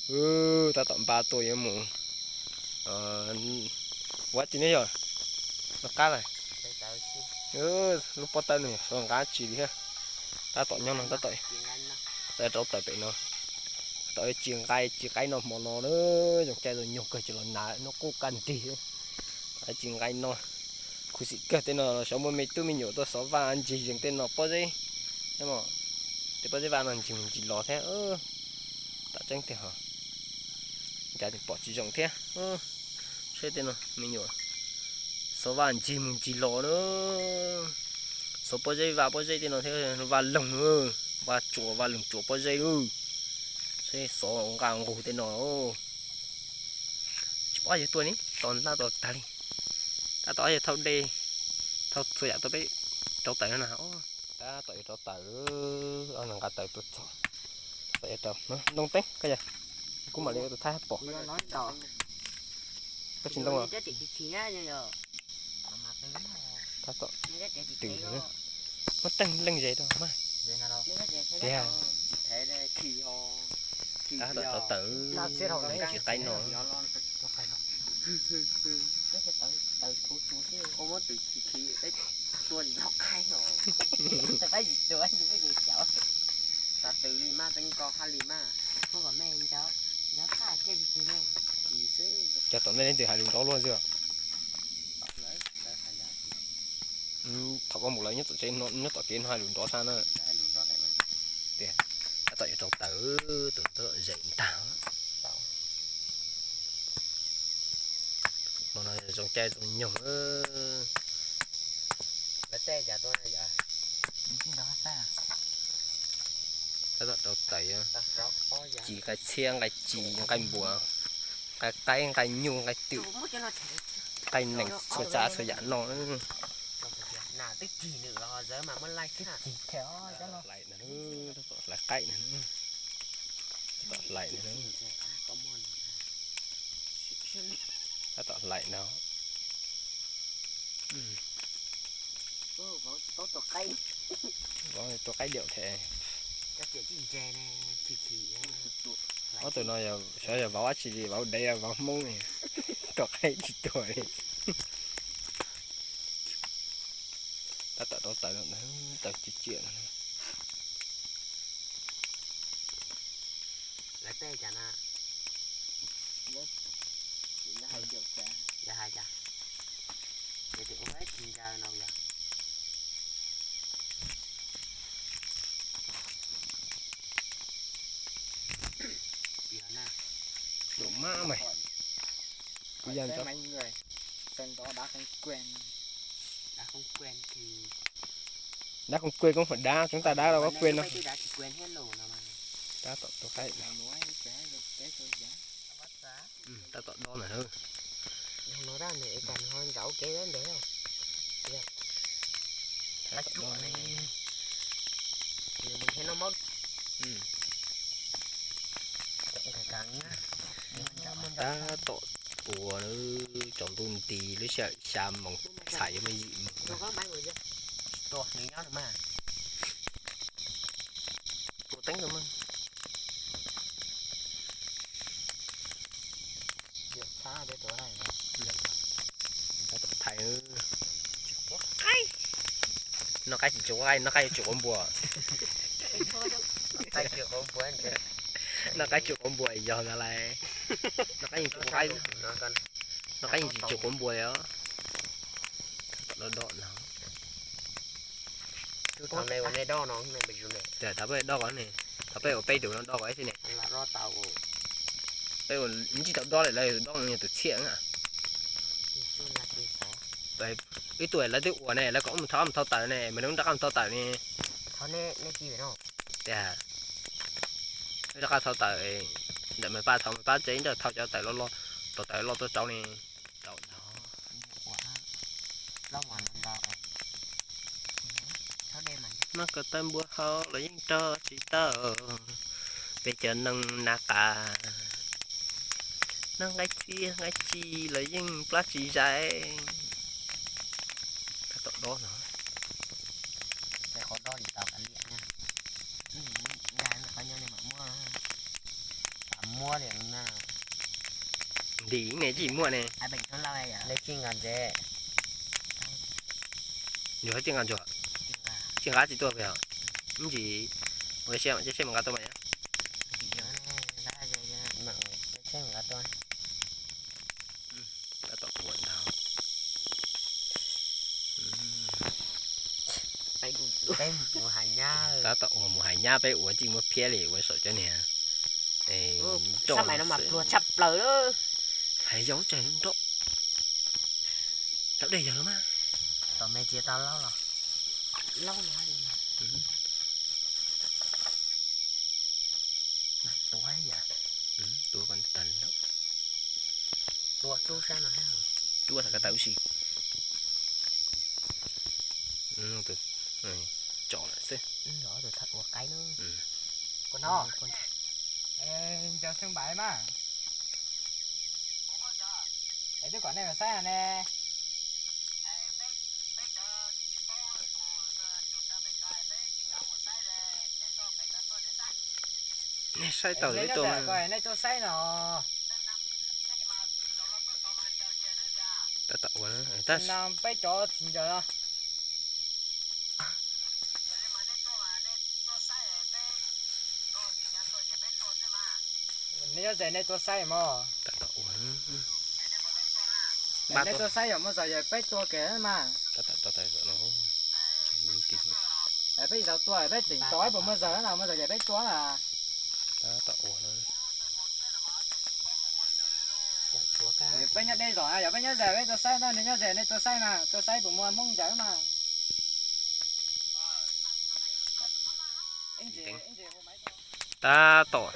Tab tom npaj tuaj yuav mus ua tsi ne yog? Noj qab lawm. Lub pob tawb no yog xyov nqa tsi li thiab. Tab tom nyob no tab tom rauv taws pem no. Tab tom ci nqaij ci qaib noj hmo no na. Zoo caij zoo nyoog kawg ces los hnav hnub qub kaj nrig. Ci nqaij no khuv xim kawg. Tej no xyov muaj me tub me nyuam tuaj xov vaj ncig zees tej no pob zeb, tej pob zeb vaj no ncig mus ncig los thiab. Tam tseeb tiag hos, cas pom tsis zoo thiab. Saib tej no me nyuam xov vaj ncig mus ncig los na. Xov pob zeb vaj pob zeb tej no thiab, vaj loog na, vaj tsuas vaj loog tsuas pob zeb na. Saib xov nqaj nqug tej no. Tsis paub yog tuaj ne, tos ntab tos tag li. Tab tom yog thauj dej, thauj txhua yam tuaj peb rauv taws no na. Tab tom yuav rauv taws, ob niag nqa taws tuaj txog. Tab tom yuav rauv ntoo teeb koj yog, kuv mam li ua tus thaij pom. Koj tsis ntoo los? Tab tom tws, muab teeb leej ze rau mas. Tiag. Tab tom rauv taws, ci qaib no. Cov tom ntej leej twg hais lus nrov luaj xwb. Thaum koj mus lawv nyob tom kev no hais lus nrov tag na. Tiag, tab tom yuav rauv taws, tus ntawd zem ntag. Hmo no zoo caij zoo nyoog. Tab tom rauv taws, ci nqaij txhiab nqaij ci nqaij npua, nqaij qaib nqaij nyuj nqaij twm, nqaij nees txhua tsav txhua yam no. Hlais qaib no, tab tom hlais no, tab tom hlais no. Vauv tua qaib diam thiab. Ob tug no xyov yog vauv dab tsi li, vauv dev vauv Hmoob li, tua qaib tsis tuag li. Tab tom rauv taws, taws ciaj ciaj no. Dum mab mas, kuv yog Đá không quen cũng phải đá, chúng ta đá đâu có quên đâu. Tab tom tua qaib. Tab tom dob ntag. Tab tom tua, tsaus ntuj nti lub sij hawm xya moos txhais yuav muaj yim moos. Tua teeb rau mas. Tab tom thaij. Noj qaib tsis tshua, noj qaib yuav tsum quav npua. Noj qaib tsum quav npua yog ntag lauj. Noj qaib yeej tsum quav npua li os. Tab tom dob dob no. Tias thaum peb dob ko ne, thaum peb ua peb tus no dob ko xwb ne. Peb ua ntsib tau dob lawm, lawv dob no yog tus txhiaj na. Wb tuaj lawv twb ua ne, lawv kom wb mus thau, mus thau taws ne, mas nws rov qab mus thau taws ne. Tias wb rov qab thau taws, ntawm mas pab thau, mas pab tsev nrog thau cov taws loj loj, tus taws loj tuaj rau ne. Rau no. Noj ko taw npua hau los yeej rog tsis tau, peb cov neeg na qas. Noj nqaij txiab nqaij ci los yeej plab tsis zais. Tab tom dob no. Qhov dob li tau kav liam na. Nyob ne mam muab, mam Muab li na. Ntim ne tsis muaj ne. Lej tsis nqa ntses. Yog tsis nqa ntses. Tsis nqa tsis tuaj yog. Ntsis ua siab mas nqa tuaj mas. Tab tom ua ntag. Peb mus hais nyab, tab tom ua mus hais nyab, peb ua tsis muab phiab li ua saum cov niag sab mais no mas pluag tshaj plaws lawm. Hais yau tsaig nrov. Laus dej yawg mas. Tom me tsis tau laub los. Laub los. Tua yam. Tua kom tag lawm. Tua rub sab no. Rub thaum ko taw ub si. Tsom lawm xwb. Tus tham ua qaib na. Ua no. Ncaws xeeb npais mas. Es twb kom nej mus saib ne. Nej saib tau nej tuaj, nej tuaj saib no. Tab tom ua, tab no peb cov thim ncaws no. Nej nyob ze nej tuaj saib mog. Tab tom ua, nej tuaj saib yog muaj zog yog peb tua kiag mas. Tab tom rau tas zom no. Peb tsis tau tua, peb tseem tos puas muaj zog na, muaj zog yog peb tua na. Tab tom ua no. Peb nyob deb zog na, yog peb nyob ze peb tuaj saib na, nej nyob ze nej tuaj saib mas, tuaj saib puas muaj hmoob ncaws mas. Tab tom,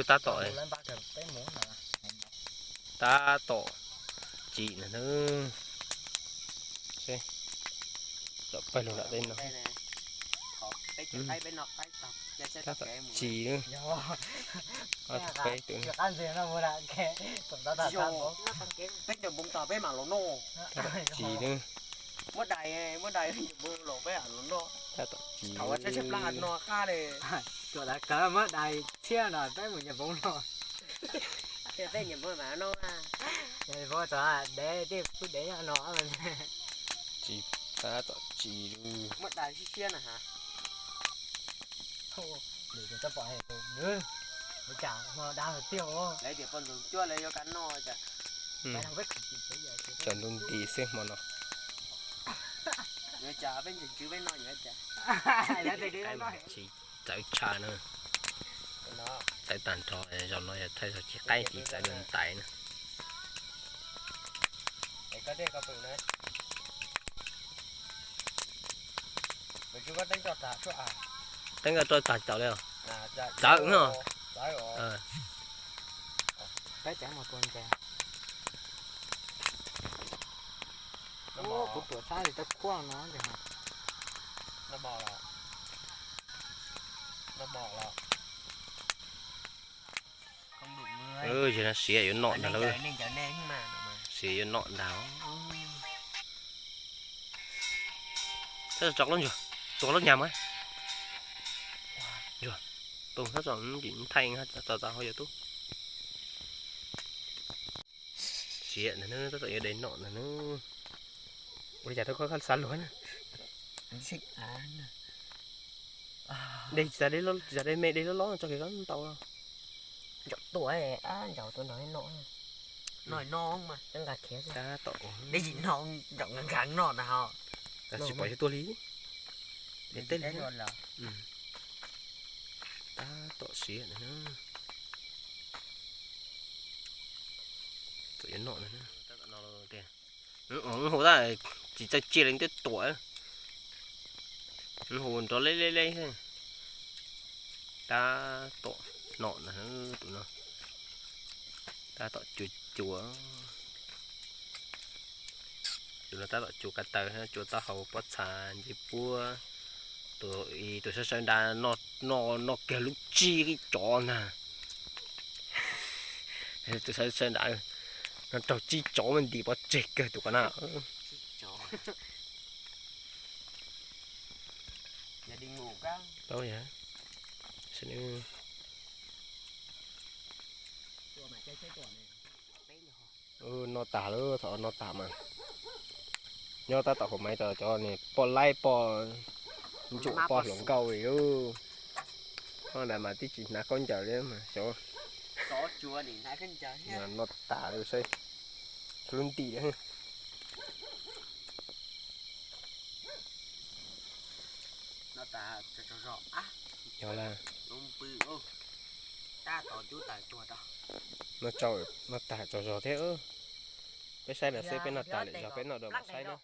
tab tom, tab tom tsim na. Tom pawg lug nram tej no. Tab tom tsim na. Peb tus, peb cov npoo tog peb mam los noj. Tab tom tsim na. Muab dais, muab dais cov npoo los peb mam los noj. Tab tom tsim. Thaum tshab tshaj plab no qab li. Muab dais txhiab no peb mus nyias npoo no. Peb nyias npoo mam noj. Nyias npoo txog dev tej pub dev nyob no. Tsim, tab tom tsim lawm. Muab dais siab siab na has. Lwm tus txhob pom, ua cas hmo dag tiag. Lawv tias poj ntxoog cuab lawv yuav kav noj cas. Tsaus ntuj nti xwb hmo no. Yuav cas peb ntseeg tswv peb noj yuav cas. Qaib mas tsis txawv tshaj na. Txawv tag nrho, zaum no yog thawj zaug tsis qaib tsis txawv dua ntais na. Teeb koj roj tag tau li os. Txawv no. Peb tseem mus tua ntses. Kuv tuam txhab li tau khuaj no. Yog no siav yuav noj ntag lauj. Siav yuav noj ntag. Tab tom tso lub ntsuag, tua lub nyam mas. Ntsuag, tua tab tom thaij tau tau hauv YouTube. Siav ntag na, tab tom yuav de noj ntag na. Ua li cas rau koj xav luag na. De tsis tas de, tsis tas de me de loj loj tso kiag koj ntau. Ntsaum tuaj, ntsaum tuaj nrog no. No no mas nqa khiav xwb. Tab tom de tsis no, ntsaum nqa nqa no na ho. Tsis pom yog tuaj li. De teb li. Tab tom siav ntag na. Txawm yuav noj ntag na. Hu tab tsis txawj tsiaj li twb tuam. Hu nrov leb leb leb. Tab tom noj ntag tus no. Tab tom cua cua. Tus no tab tom cua ko taw, cua taub hau, pob txha, ncej puab. Tus, tus sawv sawv nrad no, no kiag lub tsib tsov ntag. Tus sawv sawv nrad no raug tsib tsov mas ntim pov tseg kawg tus ko na. Paub yog, Noj tag lawm, thaum noj tag mas nyob tab tom hauv maiv tas cov niag poj laib poj ntsuam poj hluas nkauj li. Ob ntawd mas twb tsis hnav khaub ncaws li mas xyov. Noj tag lawm saib, lub ntim. Yog la, noj tag tsaug zog thiab. Peb saib lawm xwb, peb noj tag lawm zog peb noj dua mam saib na.